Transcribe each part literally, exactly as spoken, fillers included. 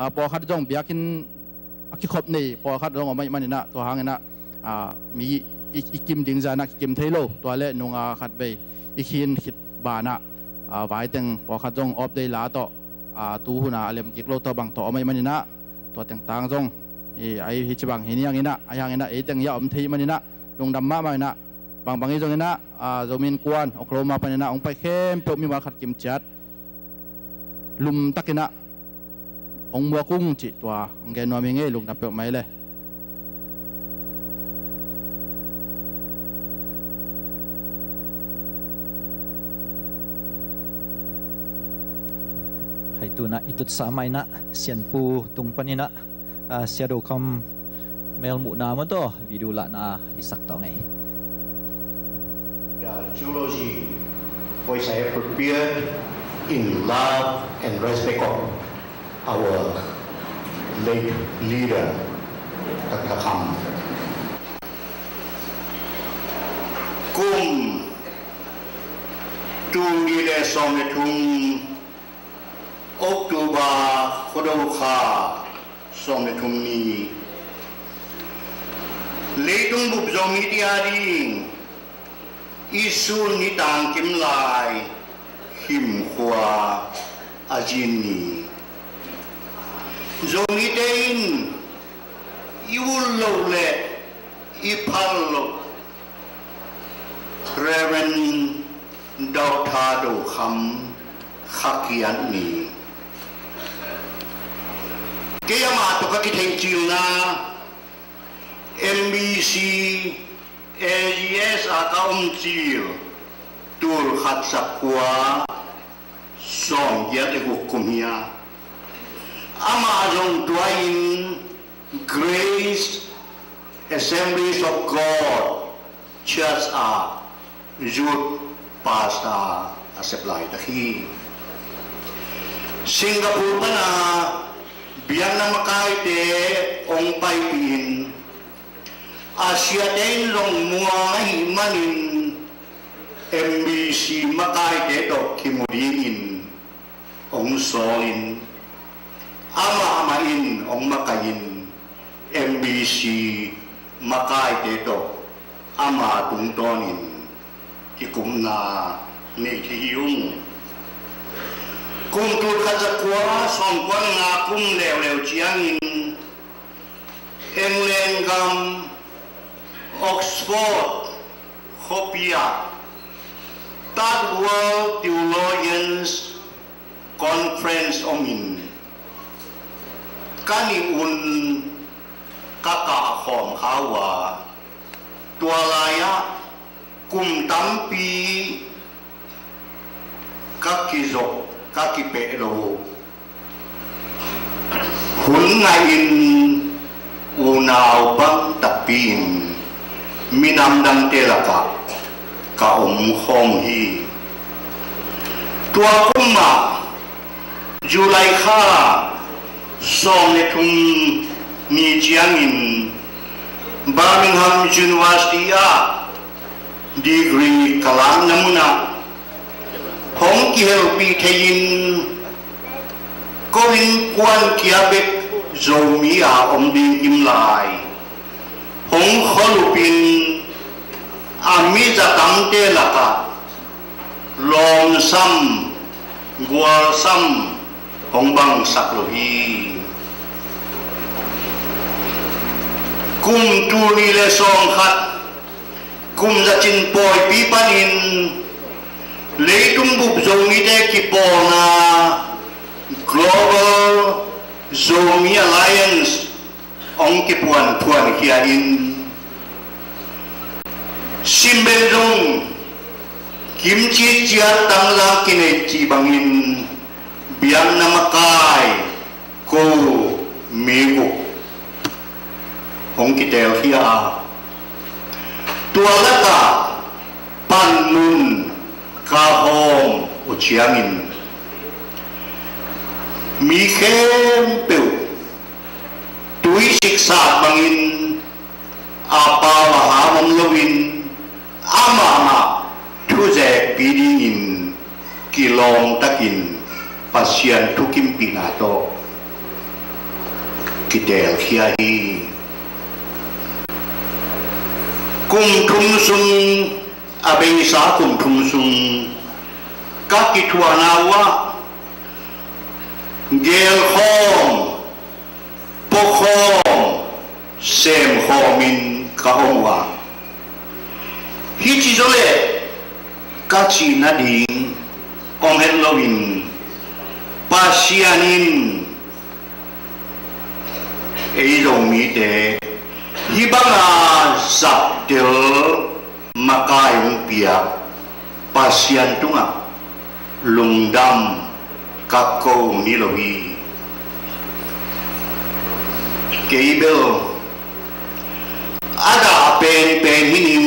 ah, pawlkhat zong biakinn a kikhop nei pawlkhat zong om ahih maninah, tua hanginah, ah, mi i, i kim ding zanah kikim thei lo, tua le nunga khat vei i khin khit banah, ah, vaiteng pawlkhat zong awp dei la tawh, ah, tu huna a lem kik lo tawh bang tawh om ahih maninah, tua tengtang zong i, ai hi ci bang hi nianginah, ai hanginah ei teng ia om thei maninah, lungdam mahmah inah, bangbang i zonginah, ah, Zomi Innkuan Oklahoma paninah hong pai khempeuh mimal khat kim ciat lumtakinah hong muak ung cih tua hong gen nuam hi ngei, lungdam peuhmah i le. Khai tunah i tutsa mainah Sianpu tung paninah, ah, Sia Do Kham melmuhna maw tawh video lahna hisak tawh ngei. The eulogy which I have prepared in love and respect of our late leader, Doctor Kham. Kum tul nih le sawm le thum, October khuado kha sawm le thum ni, leitung bup Zomite a ding i sun ni tangkim lai himkhua a zin ni. Zomite in i ul loh le i phal loh Reverend Doctor Do Kham kha kiat ni. Kei amah tawh ka kitheihcilna M B C A G S a ka omcil tul khat za kua sawm giat le guk kum hi a, amah zong tua in Grace Assemblies of God Church a youth pastor a sep laitak hi. Singapore pana biakna makaite hong paipih in, a siate in zong muang ahih manin M B C makaite tawh kimu dingin hong sawlin, amah mah in hong makaih in, M B C makaite tawh ama tungtawnin kikupna nei thei hi ung. Kum tul khat za kua sawm kua le nga kum leuleu ciangin England gam Oxford khuapi ah Third World Theologians Conference om in, ka nih un ka kah khawm kha uh a, tua lai-ah kum tampi ka kizop, ka kipeh lo. Hun ngaihin unau bang takpi in minam dangte lakah ka om khawm uh hi. Tua kum ah July kha sawm le thum ni ciangin Birmingham University ah degree ka lakna munah hong kihelpih thei-in ko innkuan kia bek Zomi a om ding kim lai hong kholupin a mi zatamte lakah lawmsam gualsam hong bangsak lo hi. Kum tul nih le sawm khat kum zacin pawipi panin leitung bup Zomite kipawlna Global Zomi Alliance hong kipuanphuan khia in, simbel zong kimci ciat tangzang kinei cih bangin biakna makai ko mi guk hong kitel khia a, tua lakah panmun ka hawm uh ciangin mi khempeuh tui siksak bangin a pau a ham om loin amah mah thuzekpi dingin kilawmtakin Pasian thukimpihna tawh kitelkhia hi. Kum thum sung, a beisa kum thum sung ka kithuahna uh ah gelkhawm, puakhawm, semkhawmin ka om uh a, hih ci zawleh ka cih nading om het loin Pasian in ei Zomite hih banga zaptel makai hong piak Pasian tungah lungdam ka ko ni lo hi. Kei bel a dah penpen hi ning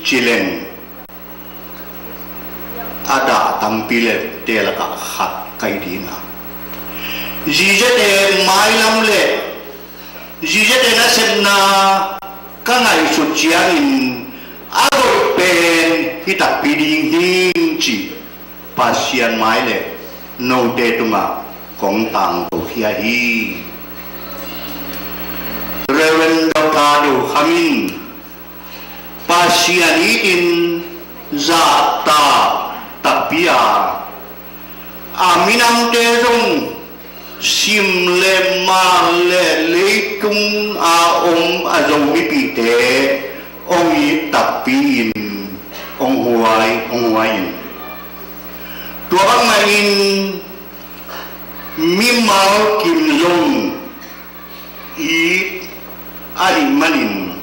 ci leng a dah tampi le te lakah khat ka hi ding a, ziazate mailam le ziazate nasepna ka ngaihsut ciangin a goih pen hi takpi ding hi ci Pasian mai le note tungah kong tangkokhia hi. Reverend Doctor Do Kham in Pasian itin zahtak takpi a, a minamte zong sim le mah le leitung a om a Zomipihte hong it takpi in hong huai, hong huai in. Tua bangmah in mimal kim zong it ahih manin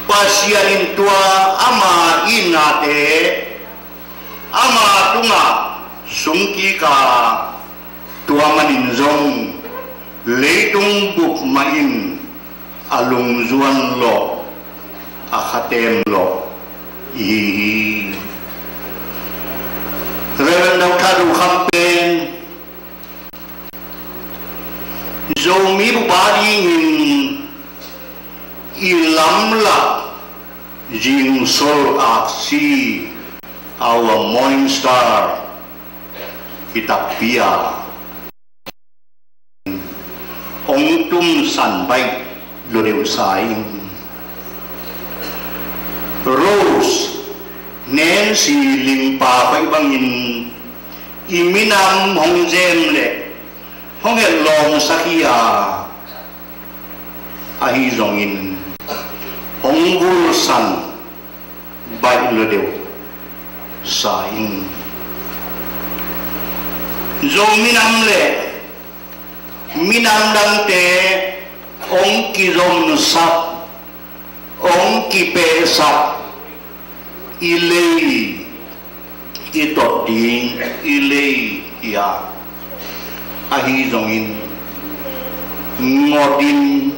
Pasian in tua ama itnate ama tungah sungkik a, tua manin zong leitung bup mah in a lungzuan lawh, a khatem lawh i hi hi. Reverend Doctor Do Kham pen Zomi bup a dingin i lamlak zingsol aksi, our morning star hi takpi a, hong tumsan baih lua deuh sa in, Rose Nancy Lingpa hoih bangin i minam hong zem le hong etlawmsak hi a, ahi zongin hong gulsan baih lua deuh sa in, Zo minam le minam dangte hong kizomsak, hong kipehsak i lei, i tot ding i lei hi a, ahi zongin ngotin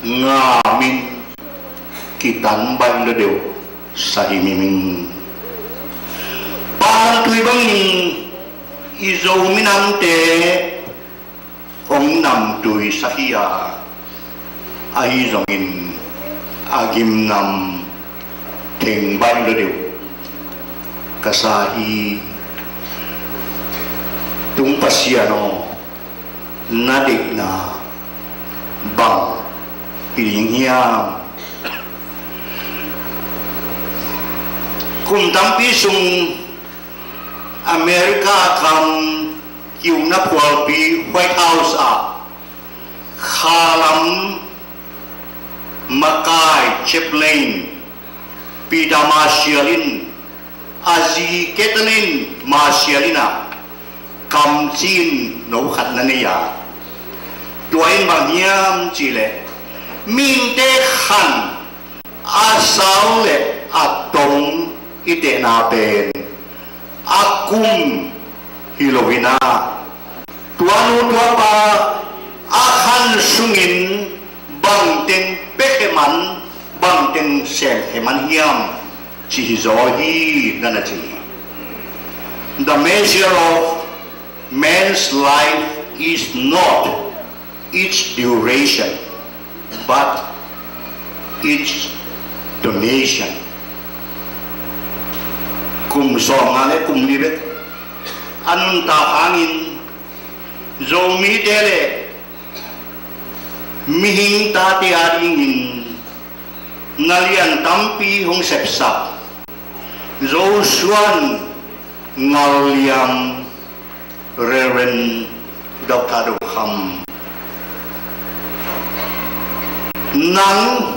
ngamin kitan baih lua deuh sa hi miming. Pantui bangin i Zo minamte hong namtui sak hi a, ahi zongin a gimnam theng baih lua deuh ka sa hi. Tung Pasian aw, na deihna bang hi ding hiam? Kum tampi sung America gam ki-ukna phualpi White House ah khalam makai chaplain Peter Marshall in a zi Kathleen Marshall in a kamciin no khat na nei a, tua in bang hiam cihleh mihingte khan a sau le a tong i tehna pen a kum hi lo hi na, tua nu tua pa a khan sungin bangteng pia khe man, bangteng sem khe man hiam cih hi zaw hi, na na ci hi. The measure of man's life is not its duration, but its donation. Kum sawmnga le kum li bek a nuntak hangin Zomite le Mihing tate adingin na lian tampi hong sepsak Zo Suan Ngalliam, Reverend Doctor Do Kham, nang